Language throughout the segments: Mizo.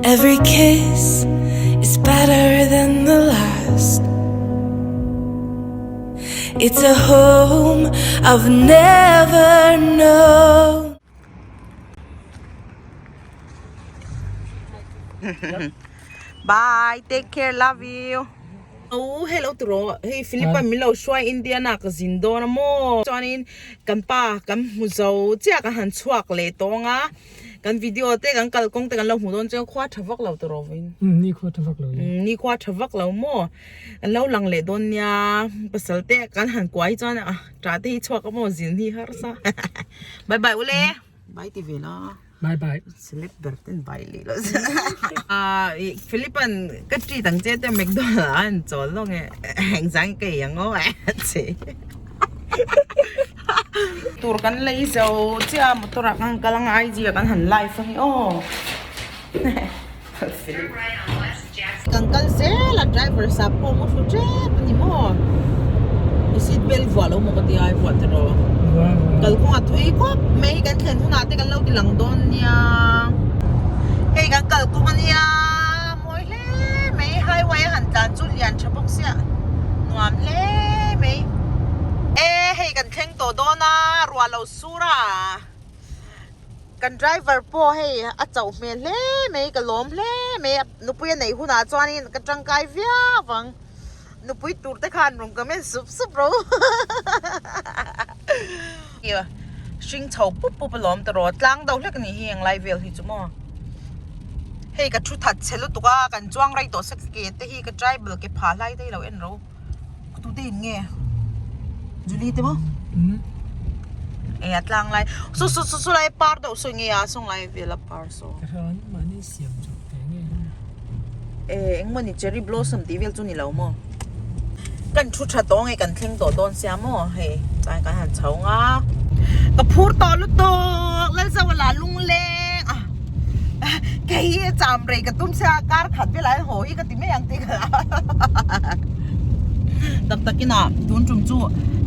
Every kiss is better than the last It's a home I've never known. Bye take care love you. Oh hello tiraw hei Philip-a min lo hruai Indiana ka zin dawn a maw chuanin kan pa kan hmu zo chiah kan han chhuak leh tawng a kan video te kan kalkawng te kan lo hmu dawn chuan khua tha vak lo tiraw vawiin ni khua tha vak lo ni khua tha vak lo maw kan lo lang leh dawn nia pasal te kan han kuai chuan a tah te hi chhuak a maw zin hi harsa bye bye ule bye ti ve la. Bye bye. Celeb ber ten bye leh lo Ah Philipan ka treat ang che te McDonald ah an chawl lo nge engzang ka ei ang aw che. Tur kan lei zo chiah motor ah kan kal anga IG ah kan han live a hi aw. Kan kal zel a driver sap pawh maw thlu tep a ni maw i seat belt vuah lo maw ka ti a i vuah tiraw kalkawng a thui khawp mai kan thlen hunah te kan lo ti lang dawn nia hei kan kalkawng a nia mawi hle mai highway a han tlan chu lian tha bawk sia nuam hle mai e hei kan thleng tawh dawn a ruah lo sur a. Kan driver pawh hei a chauh hmel hle mai ka lawm hle mai a nupui a neih hunah chuanin ka tangkai viau ang nupui tur te khan rawn comment sup sup ro hring chho pup pup a lawm tawh tlang deuh hlek a nih hi englai vel hi chu maw hei ka thu that chhe lutuk a kan chuang rei tawh sek ke te hi ka tribal ke phah hlai te hi lo en ro. Tute in nge Julie te maw e a tlang lai su su su su lai par deuh sawi nge a sawng lai vel a par saw mahni siam chawp te nge e engmaw ni cherry blossom tih vel chu ni lo maw kan thu tha tawh nge kan thleng tawh dawn sia maw hei chuan kan han chho nga ka phur tawh lutuk Lalzauh lah lungleng a kei hi cham rei ka tum sia kar khat velah hian haw hi ka ti mai ang tih ka tak takin ah tun tum chu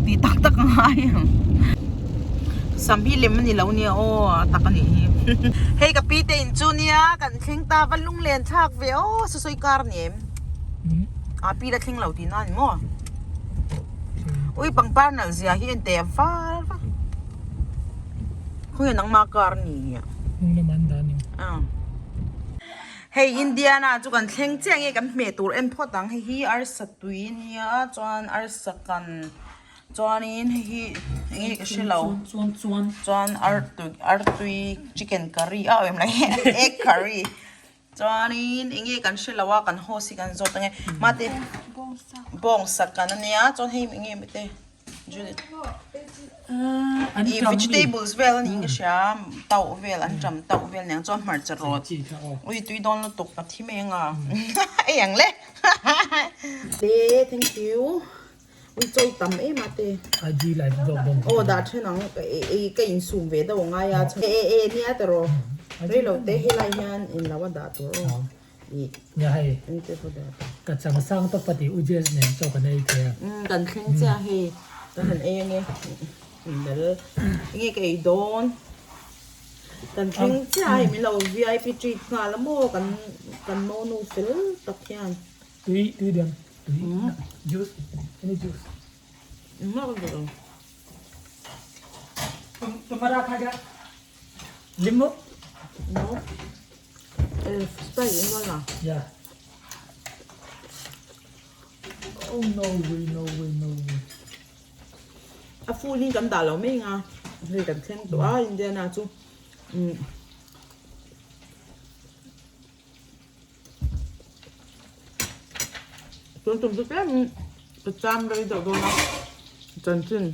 tih tak tak a ngai ang sam hi lem a ni lo nia aw a tak a nih hi hei ka pi te in chu nia kan thleng ta va lunglen thlak ve aw sasawi kar ni em a pi la thleng lo tih na a ni maw ui pangpar nalh zia hi en teh a var vak. Khawnge nangmah car ni a. Hnung lam an dah ni. Hei Indiana chu kan thleng chiah nge kan hmeh tur en phawt ang hei hi arsa tui ania chuan arsa kan chuanin hei hi enge ka hre lo chuan artui chicken curry a awm lai egg curry chuanin enge kan hre lo a kan host hi kan zawt ange mate bawngsa kan ania chuan hei enge mite. Ih vegetables vel a niin ka hria tauh vel an ṭam tauh vel nen chuan hmarcha rawt ui tui dawn lutuk ka thi mai anga ei ang le te thank you ui chawi tam em a te aw dah then ang ka insum ve deuh angai a e e nia tiraw reilo te helai hian in lo a dah tur aw. Nia hei, ka chang sang tawp a tih U Jess nen chaw kan ei thei a. Umm kan thleng chiah hei, ka han ei ange, dal enge ka ei dawn, kan thleng chiah hei min lo vip treat nghal a maw kan kan monu fel tak hian. Tui tui diam, tui juice, any juice. Engmah ka duh lo. Tumara kha kha limbu? No. Sprite in dawn la. Yeah. Oh no way no way no way. A full in kan dah lo mai nga. Hei kan thleng tawh a Indiana chu. Um. Tun tum chu tlem ka cham rei deuh dawn a. Chanchin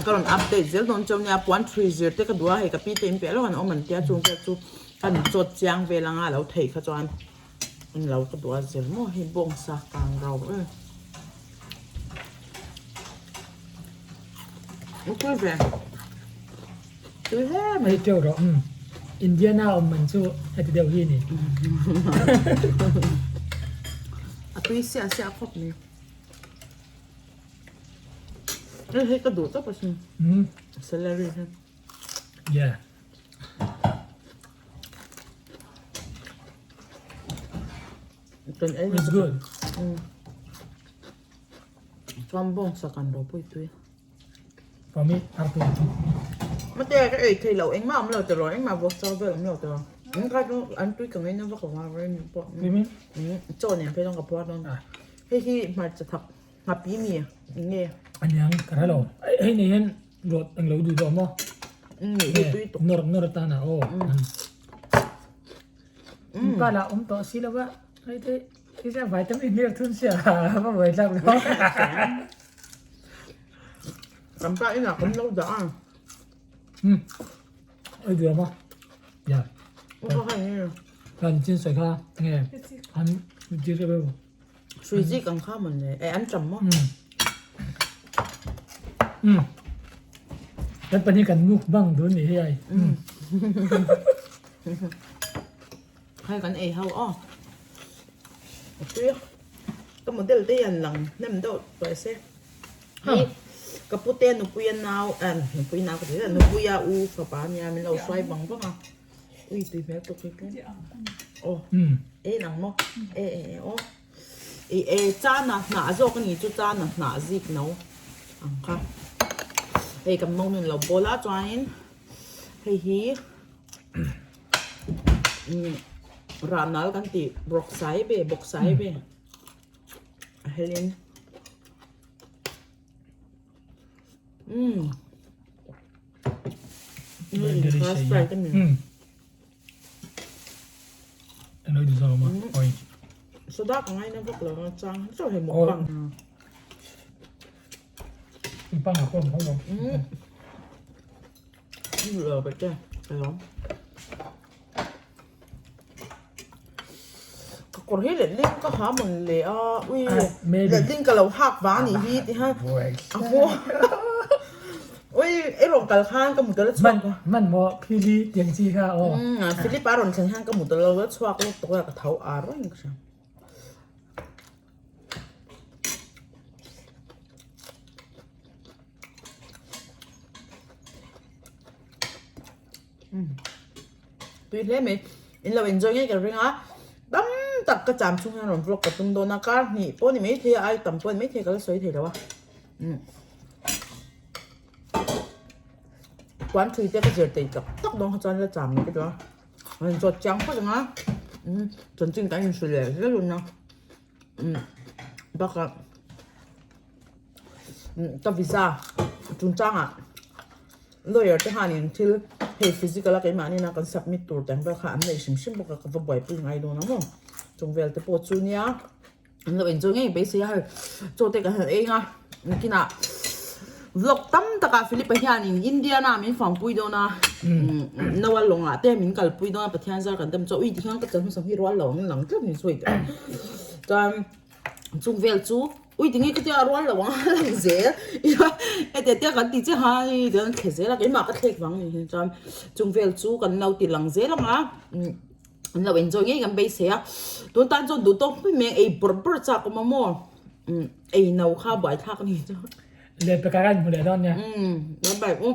ka rawn update zel dawn cheu nia puan thui zir te ka duh a hei ka pi te in piah lawk an awm an tia chung te chu ka ni chawt chiang vel anga a lo theih kha chuan in lo ka duh a zir maw hei bawngsa kang ro e tui ve tui hle mai hei teuh rawh umm Indiana awm man chu heti deuh hi a ni a tui siah siah khawp mai. Hei hei ka duh tawp asin. Hmm. Celery hi. Yeah. Kan ei It's good. Chuan bawng sa kan ro pui tui. For me, artui. Mate ka ei thei lo engmah awm lo tiraw engmah vawk chaw vel awm lo tiraw. An kha chu an tui ka ngaina vak lo a rin pawh. Tui mi? Chaw nen phei chuan ka phuar dawn. Hei hi hmarcha thak nghapi mi eng nge? Aniang ka hre lo. Hei nei hian rawt eng lo duh duh maw? Hei tui tuk. Nawr nawr atan ah aw. Pa lah awm tawh si lo a. Hei te hei chuan vitamin hlir thun sia va buai tlak lo. Kan pa inah kan lo dah a. Oi duh a maw? Ya. Ka kha nge. Kan chin sawi kha nge an dir deuh. Sui zik ang kha mawn le. Eh an tam maw? Kan pahnih kan mukbang dun nih hi ai. Hei kan ei ho aw. A tui a. Ka model te hian lang hnem deuh tawh se. Hei ka pute nupuia nau eh nupui nau ka ti zet nupuia u fapa ania min lo hruai vang vang a. Ui tui hmel tuk hi tlem. Aw e nang maw e e e aw. I e chana hnah zawk a ni chu chana hnah zik no ang kha. Hei kan mawng nun lo bawl a chuanin hei hi rah nal kan tih bawksai ve bawksai ve a helin umm sprite a ni soda ka ngaina vak lo a chang chauh hei mukbang Lo ka che ka lawm. Ka kawr hi letling ka ha mawn le a ui letling ka lo hak vang anih hi ti hian a haw ui i rawn kal khan ka mut a la chhuak a. Man maw phili tiang chi kha aw. Philip a rawn thlen hian ka mut a lo la chhuak lawk tawh a ka tho ar reng ka hria. Tui hle mai in lo enjoy ngei ka ring a tam tak ka cham chhung hian rawn vlog ka tum dawn a kar hnih pawh ni maithei a ai tam pawh ni maithei ka la sawi thei lo a puan thui te ka zir tei tak tak dawn kha chuan la cham mai ka duh a rawn zawt chiang phawt ang a chanchin kan inhrilh leh zel dawn a bakah ka visa chungchangah lawyer te khanin thil hei physical a keimahni ina kan submit tur te ang vel kha an nei hrim hrim bawk a ka va buaipui ngai dawn ang aw chung vel te pawh chu nia an lo enjoy ngei beisei a hei chaw te kan han eng a nakinah vlog tam takah Philip-a hianin Indiana min fangpui dawn a Noah lawngah te min kalpui dawn a Pathian zar kan dam chu ui tikhian ka chal hmasa hi rual lo ang lang tlat ni sawi teh chuan chung vel chu ui tinge ka tia rual lo ang a lang zel hetiang te kan ti chiah a hei tiang thle zel a keimah ka thlek vang ni hi chuan chung vel chu kan lo ti lang zel ang a an lo enjoy ngei kan beisei a tun tan chuan duh tawk mai mai ei bawrh bawrh chak awm a maw ei no kha buaithlak a ni chu Lehpekah khan hmu leh dawn nia. Bye bye u.